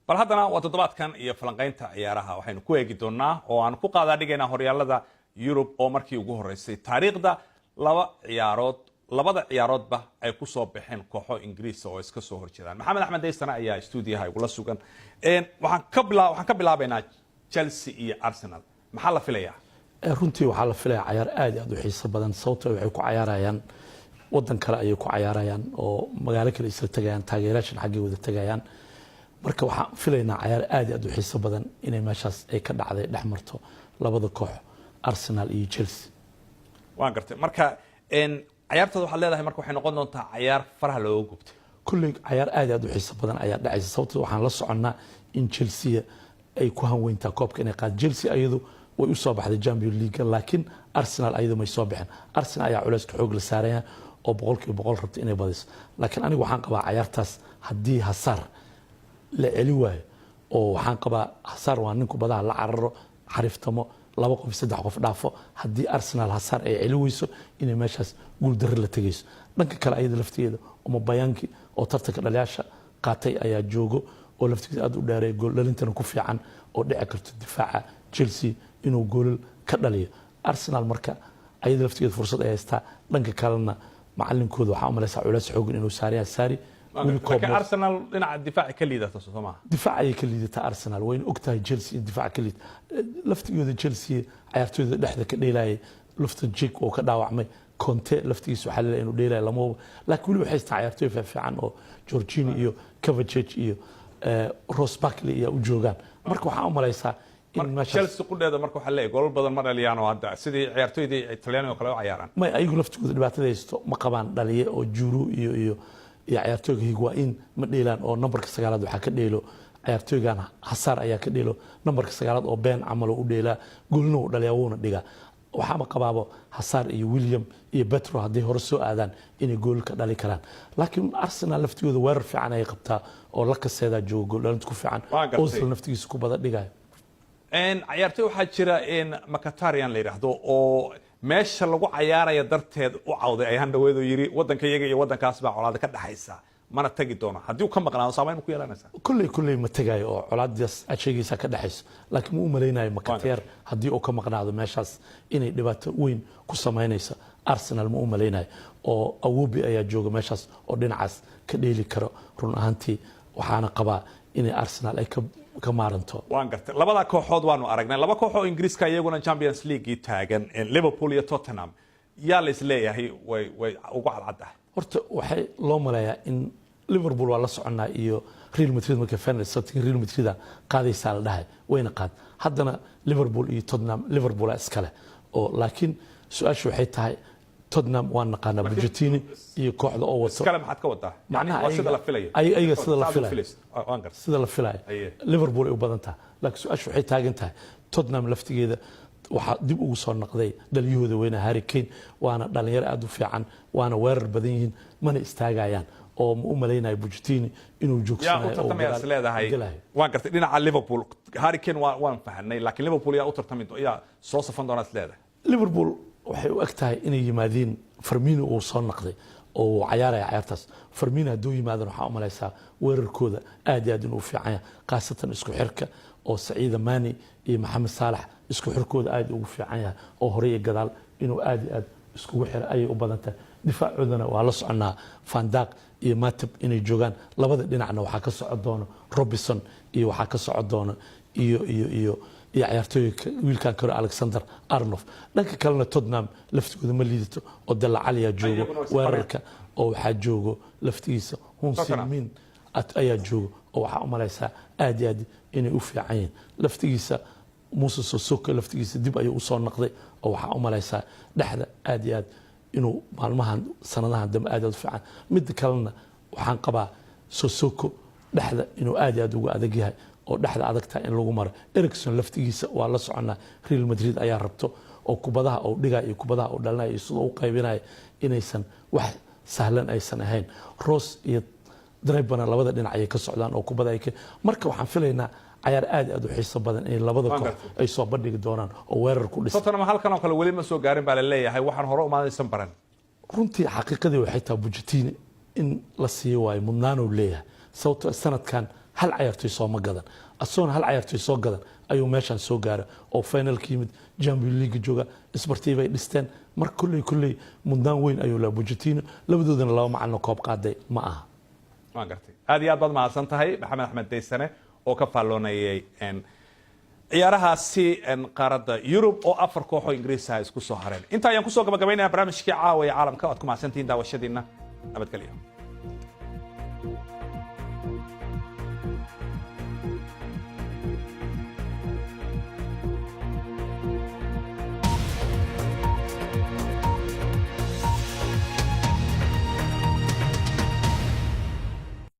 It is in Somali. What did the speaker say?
Bal haddana waa toddobaadkan iyo falanqaynta ciyaaraha. Waxaynu ku eegi doonaa oo aan ku qaadaa dhigaynaa horyaalada Yurub oo markii ugu horeysay taariikhda laba ciyaarood, labada ciyaaroodba ay ku soo baxeen kooxo Ingiriisa oo iska soo horjeedaan. Maxamed Axmed Daysana ayaa stuudiyaha igula sugan. Waxaan ka bilaabaynaa Chelsea iyo Arsenal. Maxaa la filayaa? Runtii waxaa la filayaa cayaar aad iyo aad u xiiso badan, sababtoo waxay ku cayaarayaan wadan kale ayay ku cayaarayaan oo magaalo kale isla tegayaan, taageerayaashan xaggay wada tegayaan. Marka waxaan filaynaa cayaar aad iyo aad u xiiso badan inay meeshaas ay ka dhacday, dhex marto labada koox, Arsenal iyo Chelsea. Waan gartay. Marka cayaartooda waxaad leedahay marka waxay noqon doontaa cayaar faraha looga gubtay? Kulley cayaar aad iyo aad u xiiso badan ayaa dhacaysa, sababtoo waxaan la soconnaa in Chelsea ay ku hanweyntaa koobka inay qaad. Chelsea ayadu way u soo baxday Champion League, laakiin Arsenal ayadu may soo bixin. Arsenal ayaa culayska xoog la saaraya oo 100% rabta inay badiso, laakiin anigu waxaan qabaa cayaartaas haddii Hazard la celi waayo, oo waxaan qabaa Hazard waa nin kubadaha la cararo, xariiftamo, laba qof, saddex qof dhaafo. Haddii Arsenal Hazard ay celi weyso, inay meeshaas guuldarre la tegayso. Dhanka kale, ayada laftigeeda Aubameyang oo tartanka dhaliyaasha qaatay ayaa joogo, oo laftigiisa aad u dheereey, gool dhalintana ku fiican, oo dhici karto difaaca Chelsea inuu goolal ka dhaliyo Arsenal. Marka ayada laftigeeda fursad ay haystaa. Dhanka kalena macalinkooda waxaa u malaysaa culays xoogan inuu saaraya Sarri. Laakiin Arsenal dhinaca difaaca ka liidata, soo maaha? Difaac ayay ka liidataa Arsenal, wayna ogtahay Chelsea in difaaca ka liidata. Laftigooda Chelsea cayaartooyda dhexda ka dheelayay, Loftus-Cheek oo ka dhaawacmay, Kanté laftigiisa waxaa leeyahay inuu dheelayo lama hubo, laakiin weli waxay haystaa cayaartooy fiican oo Jorginho iyo Kovacic iyo Ross Barkley ayaa u joogaan. Marka waxaa u malaysaa in meeshaas Chelsea qudheeda marka waxaa leeyahay goolal badan ma dhaliyaan oo hadda sidii ciyaartooydii Talyaaniga oo kale u cayaaraan. May, ayagu laftigooda dhibaatada haysto ma qabaan dhaliye, oo Giroud iyo ciyaartooyga Higuain ma dheelaan, oo nambarka sagaalaad waxaa ka dheelo ciyaartooygan Hazard ayaa ka dheelo nambarka sagaalaad, oo been camal u dheelaa, goolna uu dhaliyaa, wuuna dhigaa. Waxaama qabaabo Hazard iyo Willian iyo Pedro hadday hore soo aadaan inay gool ka dhali karaan. Laakiin Arsenal laftigooda weerar fiican ayay qabtaa, oo la kaseedaa joogo, gool dhalinta ku fiican. Waa gartay. Ozil naftigiisa ku bada dhigayo. Ciyaartoy waxaa jira Mkhitaryan la yidhaahdo oo meesha lagu cayaaraya darteed u cawday ayaan dhaweed, oo yiri wadanka iyaga iyo wadankaas baa colaada ka dhaxaysa, mana tagi doono. Haddii uu ka maqnaado, saameyn ku yeelanaysaa? Kulley ma tegayo oo colaadaas aad sheegaysaa ka dhexayso, laakiin ma u malaynayo Mkhitaryan haddii uu ka maqnaado meeshaas inay dhibaato weyn ku samaynayso Arsenal. Ma u malaynayo, oo Iwobi ayaa jooga meeshaas oo dhinacaas ka dheeli karo. Run ahaantii waxaana qabaa inay Arsenal ay ka maaranto. Waan gartay. Labada kooxood waanu aragnay. Laba koox oo Ingiriiska iyaguna Champions League taagan, Liverpool iyo Tottenham, yaa la isleeyahay way ugu cadcaddahay? Horta waxay loo maleeyaa in Liverpool waa la soconaa iyo Real Madrid markay final sabtiin Real Madrid qaadaysaa la dhahay, wayna qaad. Haddana Liverpool iyo Tottenham, Liverpool iskale oo, laakiin su-aashu waxay tahay Tottenham waa naqaanaa Pochettino iyo kooxda oo wato. Iskale maxaad ka wadaa? Macnaha waa sida la filayo. Ayaga sida la Saad u filayo. filaysid. Waan gartay. Sida la filayo Liverpool ay u badan tahay, laakiin su-aashu waxay taagan tahay Tottenham laftigeeda waxaa dib ugu soo noqday dhaliyahooda weyne Harry Kane, waana dhalinyaro aad u fiican, waana weerar badan yihiin, mana istaagayaan, oo ma u malaynayo Pochettino inuu yaa u joogsanayo oo tartamaya is gadaal leedahay? gelayo. Waan gartay. Dhinaca Liverpool, Harry Kane waan fahanay, laakiin Liverpool yaa u tartami, yaa soo safan doona is leedahay? Liverpool waxay u eg tahay inay yimaadeen Firmino uu soo noqday oo uu cayaaraya cayaartaas. Firmino hadduu yimaadana, waxaa u malaysaa weerarkooda aad iyo aad inuu fiican yahay, khaasatan isku xirka oo Sadio Mane iyo Maxamed Saalax isku xirkooda aad ugu fiican yahay, oo hore iyo gadaal inuu aad iyo aad iskugu xira ayay u badan tahay. Difaacoodana waa la soconaa, Van Dijk iyo Matip inay joogaan. Labada dhinacna waxaa ka socon doona Robertson iyo waxaa ka socon doona iyo ciyaartooyga wiilkan kale, Alexander Arnold. Dhanka kalena Tottenham laftigooda ma liidato, oo Dele Alli joogo Iyaguna way weerarka, oo waxaa joogo laftigiisa Tottenham. Heung-min ayaa joogo, oo waxaa u malaysaa aad iyo aad inay u fiican yihiin. Laftigiisa Moussa Sissoko laftigiisa dib ayuu usoo noqday, oo waxaa u malaysaa dhexda aad iyo aad inuu maalmahan sanadahan dambe aad iyo aad u fiican. Midda kalena waxaan qabaa Sissoko dhexda inuu aad iyo aad ugu adag yahay, oo dhexda adag tahay in lagu maro. Eriksen laftigiisa waa la soconaa, Real Madrid ayaa rabto, oo kubadaha uu dhigaya iyo kubadaha uu dhalinaya iyo sidoo u qaybinaya inaysan wax sahlan aysan ahayn. Rose iyo Trippier-na labada dhinac ayay ka socdaan oo kubada ay ka. Marka waxaan filaynaa cayaar aad iyo aad u xiiso badan in labada Waan koox gartay. ay soo bandhigi doonaan oo weerar ku dhisan. Tottenham halkan oo kale weli ma soo gaarin baa la leeyahay, waxaan hore umaadaysan baran. Runtii xaqiiqadii waxay tahay Pochettino in la siiyo waayo mudnaanuu leeyahay, sababtoo sanadkan Hal cayaartoy sooma gadan, asagoona hal cayaartoy soo gadan ayuu meeshaan soo gaaray oo finalka yimid, Champion League jooga, isbartiibay bay dhisteen. Marka kolley mudnaan weyn ayuu lahaa Pochettino. Labadoodana laba macalin oo koob qaaday ma aha. Waan gartay. Aad iyo aad baad mahadsan tahay, Maxamed Axmed Daysane, oo ka faalloonayay ciyaarahaasi qaaradda Yurub oo afar koox oo Ingiriis ah isku soo hareen. Inta ayaan kusoo gabagabaynaya barnaamijkii Caawa ee Caalamka. Waad ku mahadsantihiin daawashadiina. Nabadgelyo.